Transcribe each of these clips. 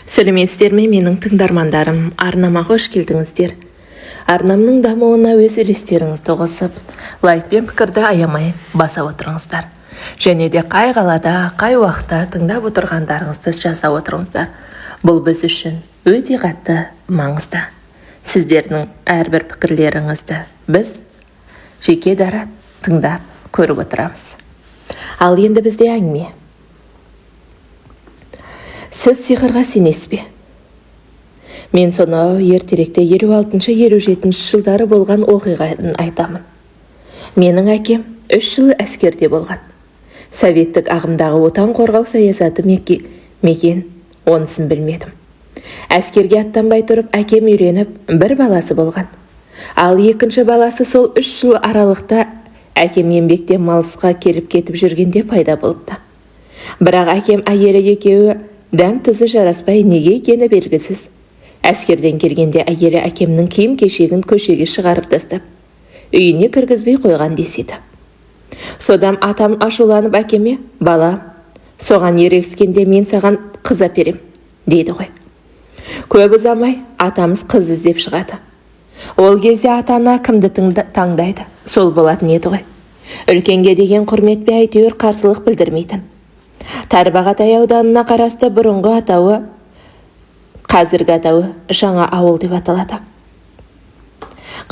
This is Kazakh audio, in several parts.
Сәлеметсіздер ме, менің тыңдармандарым! Арнама қош келдіңіздер! Арнамның дамуына өз үлестеріңізді қосып, лайк пен пікірді аямай баса отырыңыздар. Және де қай қалада, қай уақытта тыңдап отырғандарыңызды жаза отырыңыздар. Бұл біз үшін өте қатты маңызды. Сіздердің әрбір пікірлеріңізді біз жеке дара тыңдап, көріп отырамыз. Ал енді бізде әңгіме. Сіз сиқырға сенесіз бе? Мен сонау ертеректе, 56-57 жылдары болған оқиғаны айтамын. Менің әкем 3 жыл әскерде болған. Советтік ағымдағы отан қорғау саясаты мекен, онысын білмедім. Әскерге аттанбай тұрып әкем үйленіп, бір баласы болған. Ал екінші баласы сол 3 жыл аралықта, әкем еңбек демалысқа келіп кетіп жүргенде пайда болыпты. Бірақ әкем әйелі екеуі дәм тұзы жараспай, неге екені белгісіз, әскерден келгенде әйелі әкемнің киім кешегін көшеге шығарып тастап, үйіне кіргізбей қойған деседі. Содан атам ашуланып әкеме: «Бала, соған ерегіскенде мен саған қыз әперем», – дейді ғой. Көп ұзамай атамыз қыз іздеп шығады. Ол кезде ата ана кімді таңдайды, сол болатын еді ғой. Үлкенге деген құрмет пе, әйтеуір қарсылық білдірмейтін. Тарбағатай ауданына қарасты, бұрынғы атауы, қазіргі атауы Жаңа ауыл деп аталады,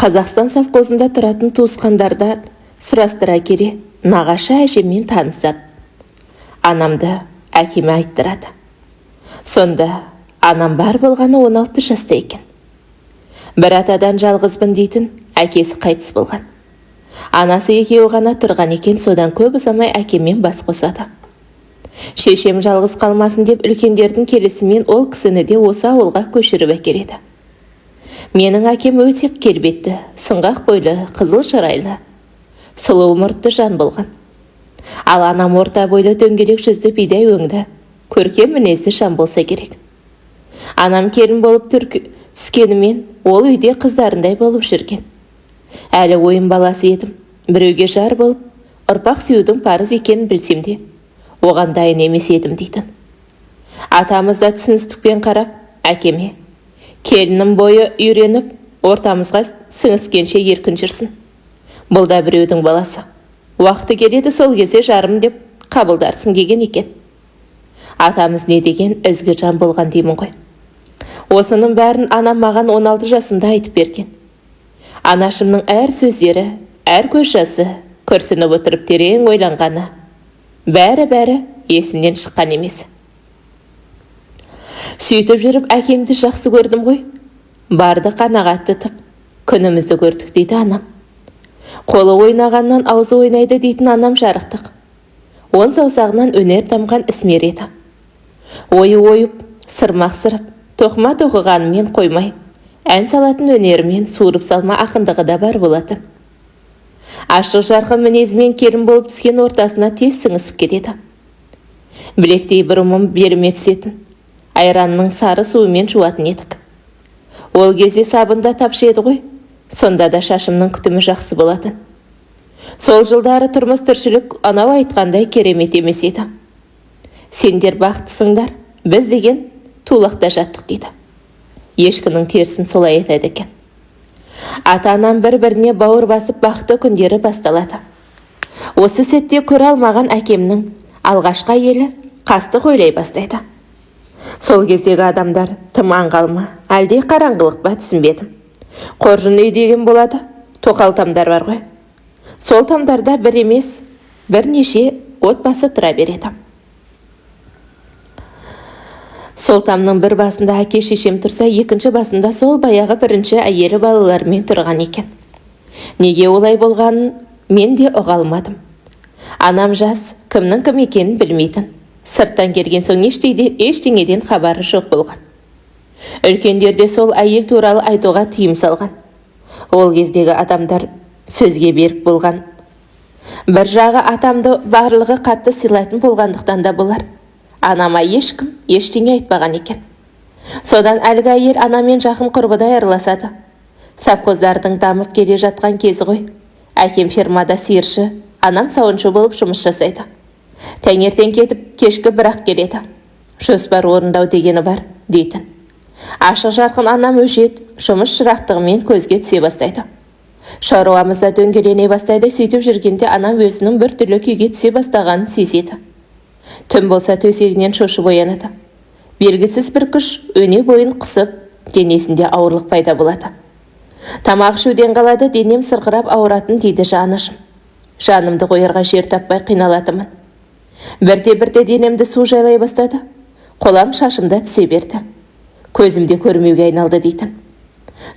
Қазақстан совхозында тұратын туысқандардан сұрастыра келе, нағашы әжеммен танысып, анамды әкеме айттырады. Сонда анам бар болғаны 16 жаста екен. Бір атадан жалғызбын дейтін, әкесі қайтыс болған. Анасы екеуі ғана тұрған екен. Содан көп ұзамай әкеммен бас қосады. Шешем жалғыз қалмасын деп, үлкендердің келісімен ол кісіні де осы ауылға көшіріп әкеледі. Менің әкем өте келбетті, сұңғақ бойлы, қызыл шырайлы, сұлу мұртты жан болған. Ал анам орта бойлы, дөңгелек жүзді, бидай өңді, көркем мінезді жан болса керек. Анам келін болып түскенімен, ол үйде қыздарындай болып жүрген. Әлі ойын баласы едім. Біреуге жар болып, ұрпақ сүюдің парыз екенін білсем де, оған дайын емес едім дейтін. Атамыз да түсіністікпен қарап, әкеме: «Келінім бойы үйреніп, ортамызға сіңіскенше еркін жүрсін. Бұл да біреудің баласы. Уақыты келеді, сол кезде жарым деп қабылдарсың», – деген екен. Атамыз не деген ізгі жан болған деймін ғой. Осының бәрін анам маған 16 жасымда айтып берген. Анашымның әр сөздері, әр көз жасы, күрсініп отырып терең ойланғаны, бәрі-бәрі есімнен шыққан емес. Сөйтіп жүріп әкеңді жақсы көрдім ғой. Барды қанағат тұтып, күнімізді көрдік, дейді анам. Қолы ойнағаннан аузы ойнайды дейтін анам жарықтық. Он саусағынан өнер тамған ісмер еді. Ою ойып, сырмақ сырып, тоқыма тоқығанымен қоймай, ән салатын өнерімен суырып салма ақындығы да бар болатын. Ашық жарқын мінезімен келін болып түскен ортасына тез сіңісіп кетеді. Білектей бұрымым беліме түсетін. Айранның сары суымен жуатын едік. Ол кезде сабын да тапшы еді ғой. Сонда да шашымның күтімі жақсы болатын. Сол жылдары тұрмыс тіршілік анау айтқандай керемет емес еді. Сендер бақыттысыңдар, біз деген тулақта жаттық, дейді. Ешкінің терісін солай айтады екен. Ата-анам бір-біріне бауыр басып, бақытты күндері басталады. Осы сәтте көре алмаған әкемнің алғашқы әйелі қастық ойлай бастайды. Сол кездегі адамдар тым аңғал ма, әлде қараңғылық па, түсінбедім. Қоржын үй деген болады, тоқал тамдар бар ғой. Сол тамдарда бір емес, бірнеше отбасы тұра береді. Сол тамның бір басында әке шешем тұрса, екінші басында сол баяғы бірінші әйелі балаларымен тұрған екен. Неге олай болғанын мен де ұға алмадым. Анам жас, кімнің кім екенін білмейтін. Сырттан келген соң ештеңеден хабары жоқ болған. Үлкендер де сол әйел туралы айтуға тыйым салған. Ол кездегі адамдар сөзге берік болған. Бір жағы атамды барлығы қатты сыйлайтын болғандықтан да болар. Анама ешкім ештеңе айтпаған екен. Содан әлгі әйел анамен жақын құрбыдай араласады. Совхоздардың дамып келе жатқан кезі ғой. Әкем фермада сиыршы, анам сауыншы болып жұмыс жасайды. Таңертең кетіп, кешкі бірақ келеді. Жоспар орындау дегені бар. дейтін. Ашық жарқын анам өжет, жұмыс шырақтығымен көзге түсе бастайды. Шаруамыз да дөңгелене бастайды. Сөйтіп жүргенде анам өзінің бір түрлі күйге түсе бастағанын сезеді. Түн болса, төсегінен шошып оянады. Белгісіз бір күш өне бойын қысып, денесінде ауырлық пайда болады. Тамақ ішуден қалады. Денем сырқырап ауыратын, дейді жанашым. Жанымды қоярға жер таппай қиналатынмын. Бірте-бірте денемді су жайлай бастады. Қолаң шашым да түсе берді. Көзім де көрмеуге айналды, дейтін.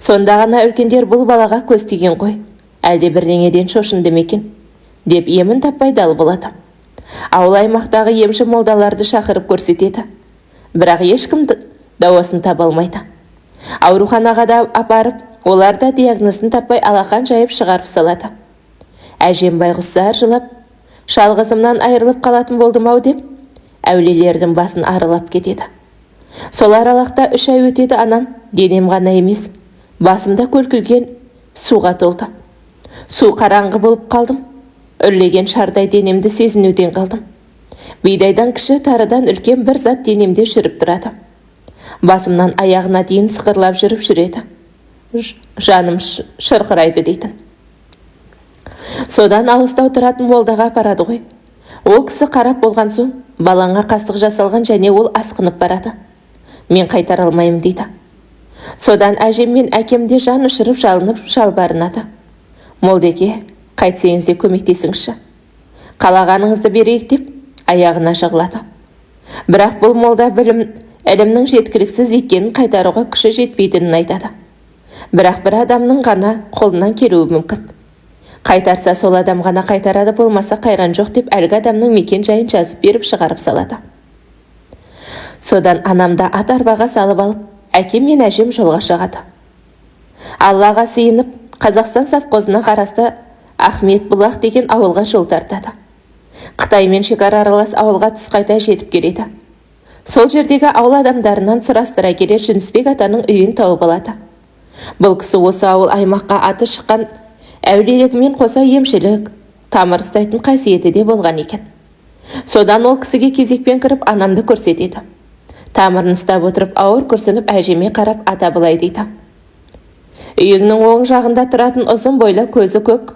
Сонда ғана үлкендер: «Бұл балаға көз тиген ғой, әлде бірдеңеден шошынды ма екен?» – деп емін таппай дал болады. Ауыл аймақтағы емші молдаларды шақырып көрсетеді, бірақ ешкім дауасын таба алмайды. Ауруханаға да апарып, олар да диагнозын таппай, алақан жайып шығарып салады. Әжем байғұс зар жылап, «Жалғызымнан айырылып қалатын болдым ау» деп, әулиелердің басын аралап кетеді. Сол аралықта 3 ай өтеді. Анам: «Денем ғана емес, басым да көлкілген суға толды. Су қараңғы болып қалдым. Үрлеген шардай денемді сезінуден қалдым. Бидайдан кіші, тарыдан үлкен бір зат денемде жүріп тұрады. Басымнан аяғына дейін сықырлап жүріп жүреді. Жаным шырқырайды», – дейтін. Содан алыстау тұратын молдаға апарады ғой. Ол кісі қарап болған соң: «Балаңа қастық жасалған және ол асқынып барады. Мен қайтара алмаймын», – дейді. Содан әжем мен әкем де жан ұшырып жалынып жалбарынады: «Молдеке, қайтсеңіз де көмектесіңізші, қалағаныңызды берейік», – деп аяғына жығылады. Бірақ бұл молда білім ілімнің жеткіліксіз екенін, қайтаруға күші жетпейтінін айтады. Бірақ бір адамның ғана қолынан келуі мүмкін. Қайтарса, сол адам ғана қайтарады, болмаса қайран жоқ деп, әлгі адамның мекен жайын жазып беріп, шығарып салады. Содан анамды ат арбаға салып алып, әкем мен әжем жолға шығады. Аллаға сыйынып, Қазақстан совхозына қарасты Ахмет Бұлақ деген ауылға жол тартады. Қытаймен шекара аралас ауылға түс қайта жетіп келеді. Сол жердегі ауыл адамдарынан сұрастыра келе, Жүнісбек атаның үйін тауып алады. Бұл кісі осы ауыл аймаққа аты шыққан әулиелігімен қоса емшілік, тамыр ұстайтын қасиеті де болған екен. Содан ол кісіге кезекпен кіріп, анамды көрсетеді. Тамырын ұстап отырып, ауыр күрсініп, әжеме қарап, ата былай дейді: «Үйіңнің оң жағында тұратын ұзын бойлы, көзі көк,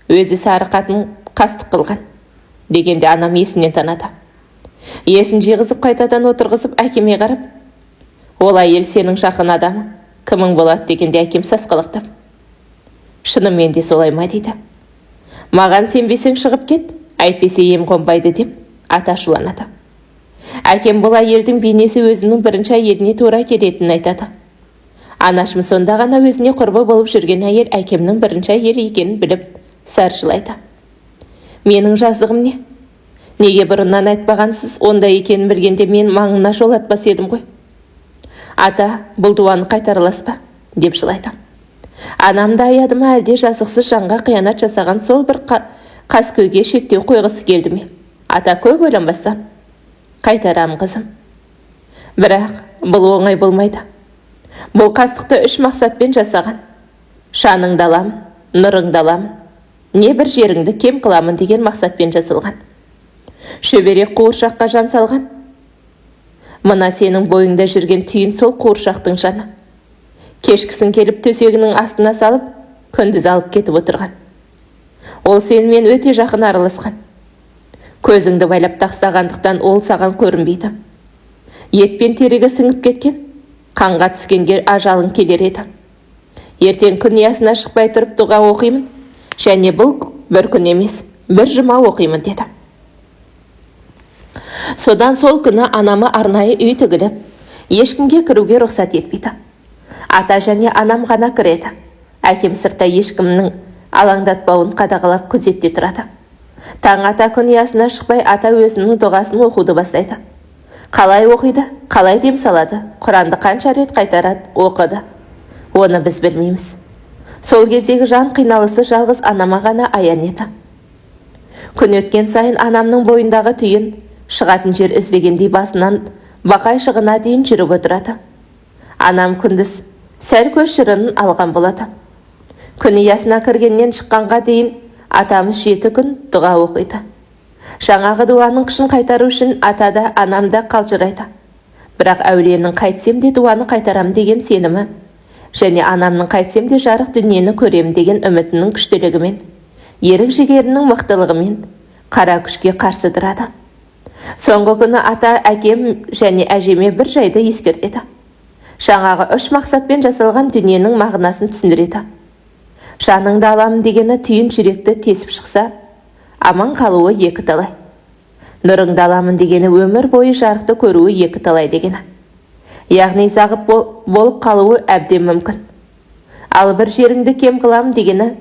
өзі сары қатын қастық қылған», – дегенде, анам есінен танады. Есін жиғызып, қайтадан отырғызып, әкеме қарап: «Ол әйел сенің жақын адамың, кімің болады?» – дегенде, әкем сасқалақтап: «Шынымен де солай ма?» – дейді. «Маған сенбесең, шығып кет, әйтпесе ем қонбайды», – деп ата ашуланады. Әкем бұл әйелдің бейнесі өзінің бірінші әйеліне тура келетінін айтады. Анашым сонда ғана өзіне құрбы болып жүрген әйел әкемнің бірінші әйелі екенін біліп, сар жылайды. «Менің жазығым не? Неге бұрыннан айтпағансыз? Ондай екенін білгенде, мен маңына жолатпас едім ғой. Ата, бұл дуаны қайтара ба?» – деп жылайды. Анамды аяды ма, әлде жазықсыз жанға қиянат жасаған сол бір қаскөйге шектеу қойғысы келді ме, ата көп ойланбастан: «Қайтарам, қызым, бірақ бұл оңай болмайды. Бұл қастықты үш мақсатпен жасаған: шаныңды аламын, нұрыңды аламын, не бір жеріңді кем қыламын деген мақсатпен жасалған. Шөберек қуыршаққа жан салған. Мына сенің бойыңда жүрген түйін сол қуыршақтың жаны. Кешкісін келіп төсегінің астына салып, күндіз алып кетіп отырған. Ол сенімен өте жақын араласқан. Көзіңді байлап тастағандықтан, ол саған көрінбейді. Ет пен теріге сіңіп кеткен. Қанға түскенге ажалың келер еді. Ертең күн ұясына шықпай тұрып дұға оқимын және бұл бір күн емес, бір жұма оқимын», – деді. Содан сол күні анама арнайы үй тігіліп, ешкімге кіруге рұқсат етпейді. Ата және анам ғана кіреді. Әкем сыртта ешкімнің алаңдатпауын қадағалап, күзетте тұрады. Таң ата, күн ұясына шықпай, ата өзінің дұғасын оқуды бастайды. Қалай оқиды, қалай дем салады, Құранды қанша рет қайтарады оқыды, оны біз білмейміз. Сол кездегі жан қиналысы жалғыз анама ғана аян еді. Күн өткен сайын анамның бойындағы түйін шығатын жер іздегендей, басынан бақайшығына дейін жүріп отырады. Анам күндіз сәл көз шырынын алған болады. Күн ұясына кіргеннен шыққанға дейін атамыз 7 күн дұға оқиды. Жаңағы дуаның күшін қайтару үшін ата да, анам да қалжырайды. Бірақ әулиенің қайтсем де дуаны қайтарам деген сенімі және анамның қайтсем де жарық дүниені көрем деген үмітінің күштілігімен, ерік-жігерінің мықтылығымен қара күшке қарсы тұрады. Соңғы күні ата әкем және әжеме бір жайды ескертеді. Жаңағы үш мақсатпен жасалған дүниенің мағынасын түсіндіреді. Жаныңды аламын дегені түйін жүректі тесіп шықса, аман қалуы екі талай. Нұрыңды аламын дегені өмір бойы жарықты көруі екі талай дегені. Яғни зағып болып қалуы әбден мүмкін. Ал бір жеріңді кем қыламын дегені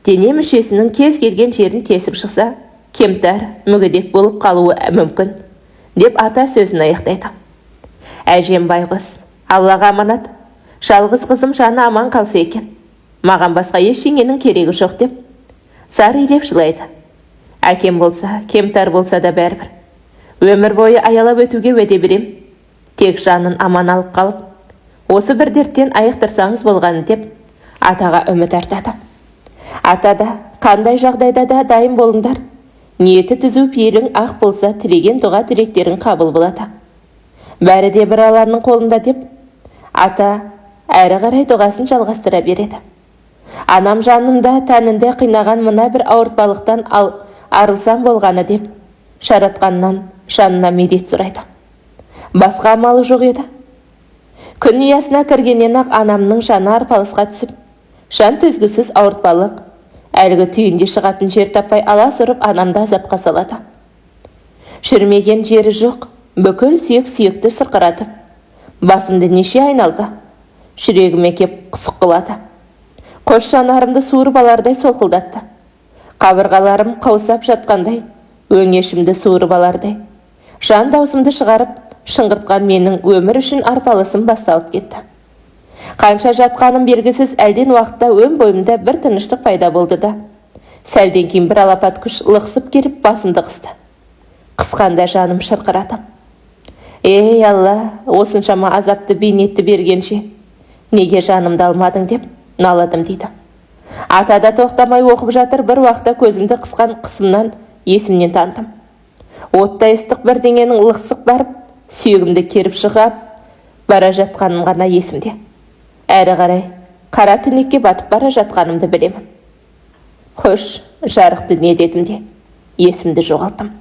дене мүшесінің кез келген жерін тесіп шықса, кемтар, мүгедек болып қалуы мүмкін, деп ата сөзін аяқтайды. Әжем байғұс, Аллаға аманат, жалғыз қызым жаны аман қалса екен. Маған басқа ештеңенің керегі жоқ деп зар илеп жылайды. Әкем болса, кемтар болса да бәрібір. Өмір бойы аялап өтуге уәде берем. Тек жанын аман алып қалып, осы бір дерттен айықтырсаңыз болғаны деп атаға үміт артады. Ата да қандай жағдайда да дайын болыңдар. Ниеті түзу, пейілің ақ болса, тілеген дұға тілектерің қабыл болады. Бәрі де бір Алланың қолында деп ата әрі қарай дұғасын жалғастыра береді. Анам жанында тәнінде қинаған мына бір ауыртпалықтан арылсам болғаны деп жаратқаннан жанына медет сұрайды. Басқа амалы жоқ еді. Күн ұясына кіргеннен-ақ анамның жаны арпалысқа түсіп, жан төзгісіз ауыртпалық, әлгі түйінде шығатын жер таппай алас ұрып анамды азапқа салады. Жүрмеген жері жоқ, бүкіл сүйек-сүйекті сырқыратып, басымды неше айналды, жүрегіме кеп сұққылады. Қос жанарымды суырып алардай солқылдатты. Қабырғаларым қаусап жатқандай, өңешімді суырып алардай. Жан даусымды шығарып, шыңғыртқан менің өмір үшін арпалысым басталып кетті. Қанша жатқаным белгісіз, әлден уақытта өн бойымда бір тыныштық пайда болды да, сәлден кейін бір алапат күш лықсып келіп басымды қысты. Қысқанда жаным шырқырады. Ей, Алла, осыншама азапты бейнетті бергенше, неге жанымды алмадың деп наладым дейді. Ата да тоқтамай оқып жатыр, бір уақытта көзімді қысқан қысымнан есімнен тандым. Оттай ыстық бірдеңенің лықсып барып, сүйегімді керіп шығып бара жатқаным ғана есімде. Әрі қарай қара түнекке батып бара жатқанымды білемін. Хош, жарық дүние дедім де, есімді жоғалттым.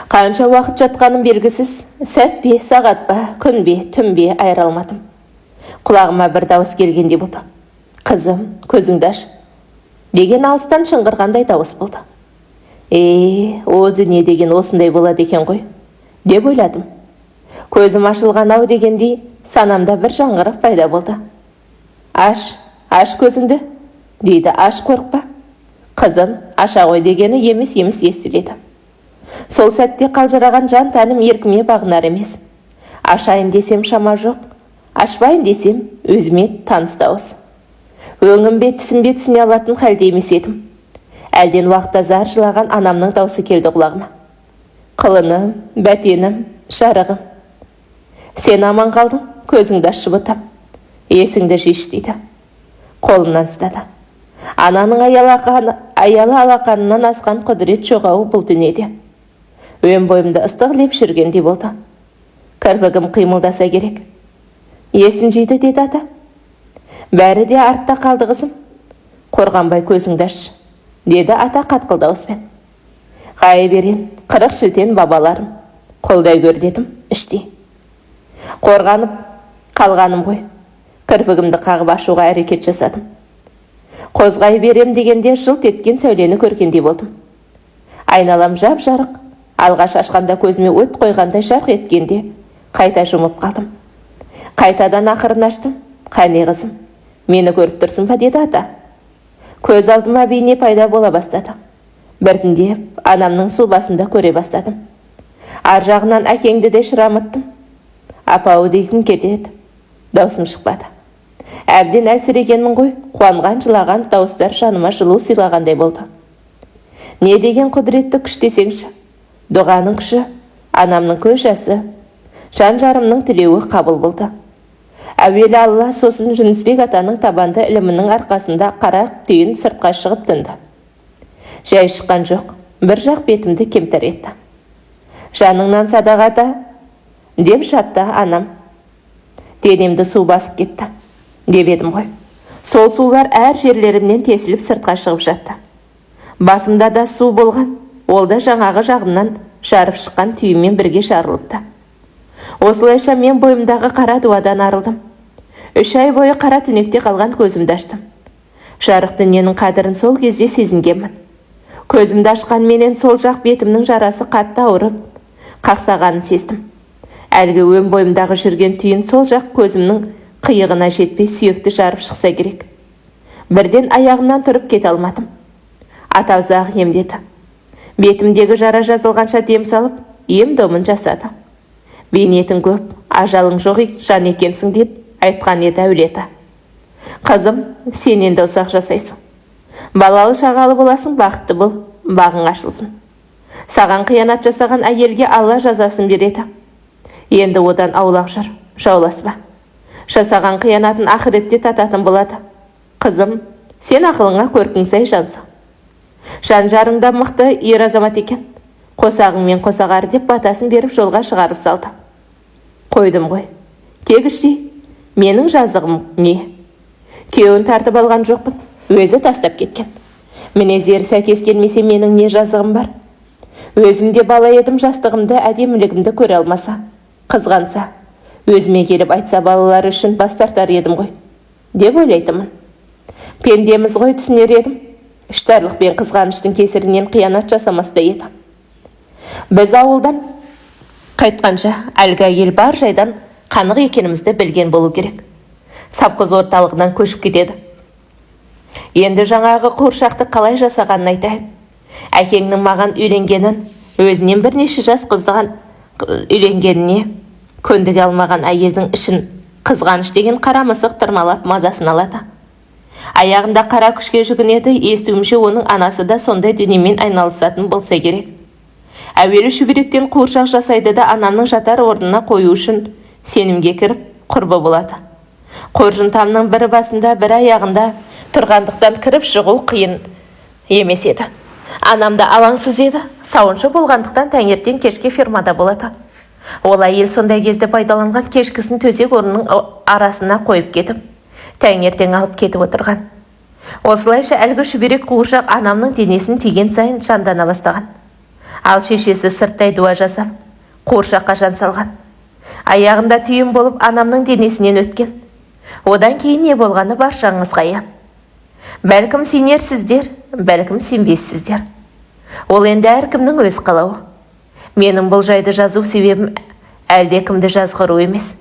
Қанша уақыт жатқаным белгісіз, сәт пе, сағат па, күн бе, түн бе айыра алмадым. Құлағыма бір дауыс келгендей болды. Қызым, көзіңді аш, деген алыстан шыңғырғандай дауыс болды. О дүние деген осындай болады екен ғой, деп ойладым. Көзім ашылған ау дегендей, санамда бір жаңғырық пайда болды. Аш, аш көзіңді, дейді, аш, қорықпа. Қызым, аша ғой дегені еміс-еміс естіледі. Сол сәтте қалжыраған жан тәнім еркіме бағынар емес. Ашайын десем шама жоқ, ашпайын десем өзіме таныс дауыс. Өңім бе, түсім бе түсіне алатын халде емес едім. Әлден уақытта зар жылаған анамның даусы келді құлағыма. Қылыным, бәтенім, жарығым. Сен аман қалдың, көзіңді ашып отап. Есіңді жиш дейді. Қолымнан ұстады. Ананың аялы алақанынан асқан құдірет жоқ-ау бұл дүниеде. Өн бойымда ыстық леп жүргендей болды. Кірпігім қимылдаса керек. Есін жиды деді ата. Бәрі де артта қалды қызым. Қорғанбай көзіңді аш, деді ата қатқыл дауыспен. Ғайып ерен, 40 шілтен бабаларым, қолдай көр дедім іштей. Қорғанып қалғаным ғой. Кірпігімді қағып ашуға әрекет жасадым. Қозғай берем дегенде жылт еткен сәулені көргендей болдым. Айналам жап-жарық, алғаш ашқанда көзіме өт қойғандай жарқ еткенде қайта жұмып қалдым. Қайтадан ақырын аштым. Қане қызым, мені көріп тұрсың ба деді ата. Көз алдыма бейне пайда бола бастады. Біртіндеп анамның сұлбасында көре бастадым. Ар жағынан әкеңді де шырамыттым. Апау дегім келеді. Даусым шықпады. Әбден әлсірегенмін ғой, қуанған жылаған дауыстар жаныма жылу сыйлағандай болды. Не деген құдіретті күш десеңші. Дұғаның күші, анамның көз жасы, жан жарымның тілеуі қабыл болды. Әуелі Алла, сосын Жүнісбек атаның табанды ілімінің арқасында қара түйін сыртқа шығып тынды. Жай шыққан жоқ, бір жақ бетімді кемтар етті. Жаныңнан садаға ата, Деп жатты анам. Денемді су басып кетті деп едім ғой. Сол сулар әр жерлерімнен тесіліп сыртқа шығып жатты. Басымда да су болған, ол да жаңағы жағымнан жарып шыққан түйінмен бірге жарылыпты. Осылайша мен бойымдағы қара дуадан арылдым. 3 ай бойы қара түнекте қалған көзімді аштым. Жарық дүниенің қадірін сол кезде сезінгенмін. Көзімді ашқанменен сол жақ бетімнің жарасы қатты ауырып, қақсағанын сездім. Әлгі өн бойымдағы жүрген түйін сол жақ көзімнің қиығына жетпей сүйекті жарып шықса керек. Бірден аяғымнан тұрып кете алмадым. Ата ұзақ емдеді. Бетімдегі жара жазылғанша дем салып, ем домын жасады. Бейнетің көп, ажалың жоқ жан екенсің деп айтқан еді әулеті. Қызым, сен енді ұзақ жасайсың. Балалы шағалы боласың, бақытты бол, бағың ашылсын. Саған қиянат жасаған әйелге Алла жазасын береді. Енді одан аулақ жүр, жауласпа. Жасаған қиянатын ақыретте тататын болады. Қызым, сен ақылыңа көркің сай жансың. Жан жарың да мықты ер азамат екен. Қосағыңмен қосағар деп батасын беріп жолға шығарып салды. Қойдым ғой. Тегіштей, менің жазығым не? Күйеуін тартып алған жоқпын, өзі тастап кеткен. Мінездері сәйкес келмесе менің не жазығым бар? Өзім де бала едім, жастығымды, әдемілігімді көре алмаса, қызғанса, өзіме келіп айтса балалар үшін бас тартар едім ғой, деп ойлайтынмын. Пендеміз ғой, түсінер едім. Іштарлық пен қызғаныштың кесірінен қиянат жасамас та еді. Біз ауылдан қайтқанша әлгі әйел бар жайдан қанық екенімізді білген болу керек. Совхоз орталығынан көшіп кетеді. Енді жаңағы қуыршақты қалай жасағанын айтайын. Әкеңнің маған үйленгенін, өзінен бірнеше жас қыздаған үйленгеніне көндіге алмаған әйелдің ішін қызғаныш деген қара мысық тырмалап мазасын алады. Аяғында қара күшке жүгінеді. Естуімше, оның анасы да сондай дүниемен айналысатын болса керек. Әуелі шүберектен қуыршақ жасайды да анамның жатар орнына қою үшін сенімге кіріп құрбы болады. Қоржын тамның бір басында, бір аяғында тұрғандықтан кіріп шығу қиын емес еді. Анам да алаңсыз еді. Сауыншы болғандықтан таңертең кешке фермада болады. Ол әйел сондай кезде пайдаланған, кешкісін төсек орнының арасына қойып кетіп, таңертең алып кетіп отырған. Осылайша әлгі шүберек қуыршақ анамның денесін тиген сайын жандана бастаған. Ал шешесі сырттай дуа жасап, қуыршаққа жан салған. Аяғында түйін болып анамның денесінен өткен. Одан кейін не болғаны баршаңызға аян. Бәлкім сенерсіздер, бәлкім сенбессіздер. Ол енді әркімнің өз қалауы. Менің бұл жайды жазу себебім әлде кімді жазғыру емес.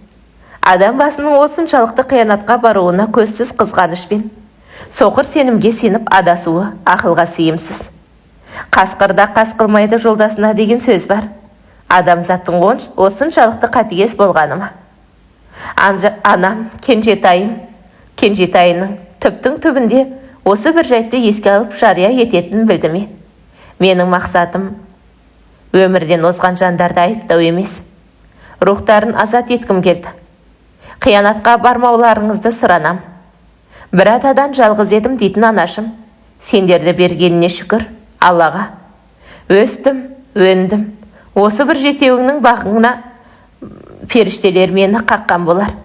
Адам басының осыншалықты қиянатқа баруына көзсіз қызғанышпен, соқыр сенімге сеніп адасуы ақылға сыйымсыз. Қасқырда қас қылмайды жолдасына деген сөз бар. Адамзаттың осыншалықты қатыгез болғаны ма? Анам, кенжетайының түптің түбінде осы бір жайтты еске алып жария ететінін білді ме? Менің мақсатым өмірден озған жандарды айыптау емес. Рухтарын азат еткім келді. Қиянатқа бармауларыңызды сұранам. Бір атадан жалғыз едім дейтін анашым, сендерді бергеніне шүкір Аллаға. Өстім, өндім. Осы бір жетеуіңнің бағыңна періштелер мені қаққан болар.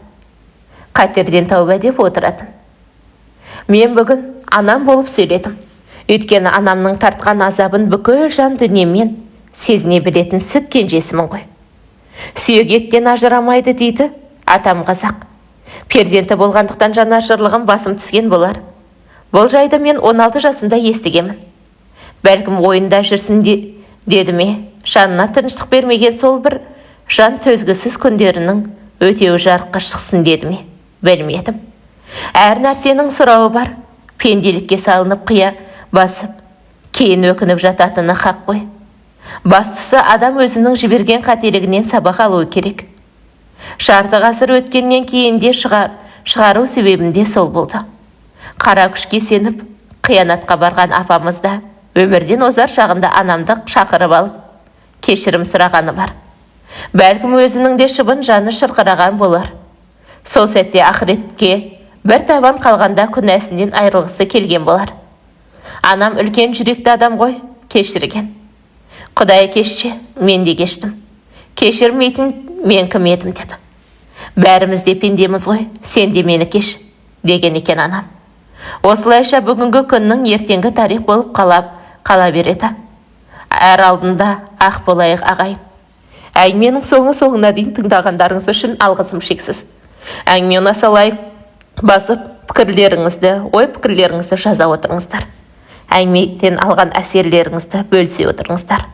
Қатерден тәуба деп отыратын. Мен бүгін анам болып сөйледім. Өйткені анамның тартқан азабын бүкіл жан дүниеммен сезіне білетін сүт кенжесімін ғой. Сүйек еттен ажырамайды дейді атам қазақ. Перзенті болғандықтан жанашырлығым басым түскен болар. Бұл жайды мен 16 жасымда естігемін. Бәлкім ойында жүрсін деді ме, жанына тыныштық бермеген сол бір жан төзгісіз күндерінің өтеуі жарыққа шықсын деді ме, білмедім. Әр нәрсенің сұрауы бар. Пенделікке салынып қия басып, кейін өкініп жататыны хақ қой. Бастысы адам өзінің жіберген қателігінен сабақ алуы керек. Жарты ғасыр өткеннен кейін де шығару себебім де сол болды. Қара күшке сеніп, қиянатқа барған апамыз да өмірден озар шағында анамды шақырып алып, кешірім сұрағаны бар. Бәлкім өзінің де шыбын жаны шырқыраған болар. Сол сәтте ақыретке бір табан қалғанда күнәсінен айырылғысы келген болар. Анам үлкен жүректі адам ғой, кешірген. Құдай кешсе, мен де кештім. Кешірмейтін мен кім едім деді. Бәріміз де пендеміз ғой, сен де мені кеш, деген екен анам. Осылайша бүгінгі күннің ертеңгі тарих болып қала береді. Әр алдында ақ болайық, ағайын. Әңгіменің соңы соңына дейін тыңдағандарыңыз үшін алғысым шексіз. Әңгіме ұнаса, лайк басып, пікірлеріңізді, ой пікірлеріңізді жаза отырыңыздар. Әңгімеден алған әсерлеріңізді бөлісе отырыңыздар.